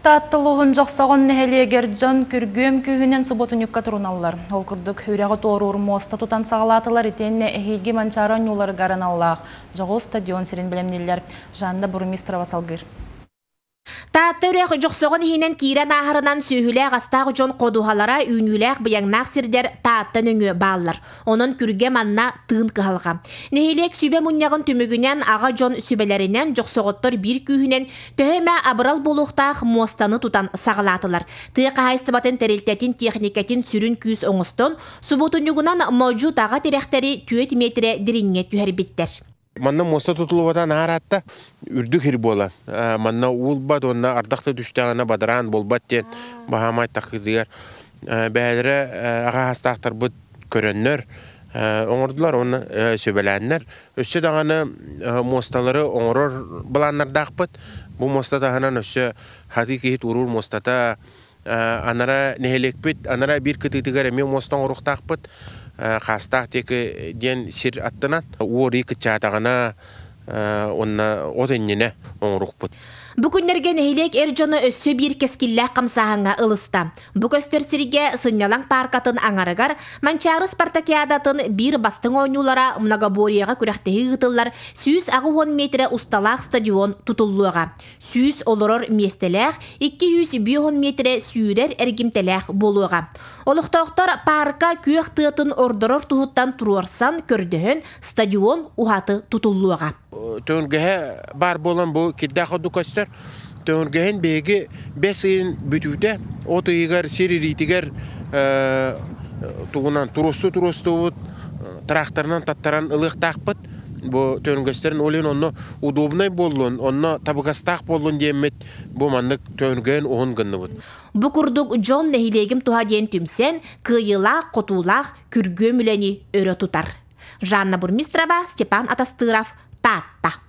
Таатта улууһун Дьохсоҕон нэһилиэгэр дьон күргүөм күүһүнэн субуотунньукка туруналлар. Ол курдук, үрэҕи туоруур муоста тутан саҕалаатылар итиэннэ эһиилги Манчаары оонньууларыгар аналлаах дьоҕус стадион сирин бэлэмнииллэр. Жанна Бурмистрова салгыыр. Таатта үрэх Дьохсоҕон иһинэн киирэн ааһарынан сүөһүлээх-астаах дьон ходуһалара, үүнүүлээх быйаҥнаах сирдэр Таатта нөҥүө бааллар. Онон күргэ манна тыын кыһалҕа. Нэһилиэк сүбэ мунньаҕын түмүгүнэн аҕа дьон сүбэлэринэн дьохсоҕоттор биир күүһүнэн төһө эмэ абырал буолуохтаах муостаны тутан саҕалаатылар. Тыа хаһаайыстыбатын тэрилтэтин техникэтин сүрүн күүс оҥостон, субуотунньугунан модьу таҕа тирэхтэри түөрт миэтэрэ дириҥҥэ түһэрбиттэр. Манна муоста тутуллубата наар үрдүк хир буолан, манна уулбат уонна ардах да түстэҕинэ бадараан буолбат диэн баһаамай такыытыгар бэйэлэрэ аҕа хастаахтарбыт көрөннөр оҥордулар уонна сүбэлээннэр. Өссө даҕаны муосталары оҥорор былааннардаахпыт. Бу муоста таһынан өссө хатыы киһи туоруур муостата анара нэһилиэкпит анара биир кытыытыгар эмиэ муоста оҥоруохтаахпыт. Хаастаах диэки диэн сир аттынан уории кыччаатаҕына уонна от иннинэ оҥорукпут. Бу күннэргэ нэһилиэк эр дьоно өссө биир кэскиллээх хамсааһыҥҥа ылыста. Бу көстөр сиргэ сынньалаҥ пааркатын аҥарыгар Манчаары спартакиадатын биир бастыҥ оонньуулара многоборьеҕа күрэхтэһии ыытыллар 180 миэтэрэ усталаах стадион тутуллуоҕа. 100 олорор миэстэлээх, 250 миэтэрэ сүүрэр эргимтэлээх буолуоҕа. Олохтоохтор паарка күөх тыатын ордорор туһуттан туруорсан, көрдөһөн стадион уһаты тутуллуоҕа. Төҥүргэһэ баар буолан бу кирдээх ордук көстөр. Төҥүргэһин биһиги бэс ыйын бүтүүтэ, от ыйыгар сир ириитигэр тугунан туруостуу туруостуубут тракторынан таттаран ылыахтаахпыт. Бу төҥүргэстэрин ол иһин онно удобнай буоллун, онно табыгастаах буоллун диэммит бу маннык төҥүргэһин уһун гынныбыт. Бу курдук дьон нэһилиэгим туһа диэн түмсэн, кыайыылаах, хотуулаах күргүөм үлэни өрө тутар. Жанна Бурмистрова, Степан Атастыров, Таатта.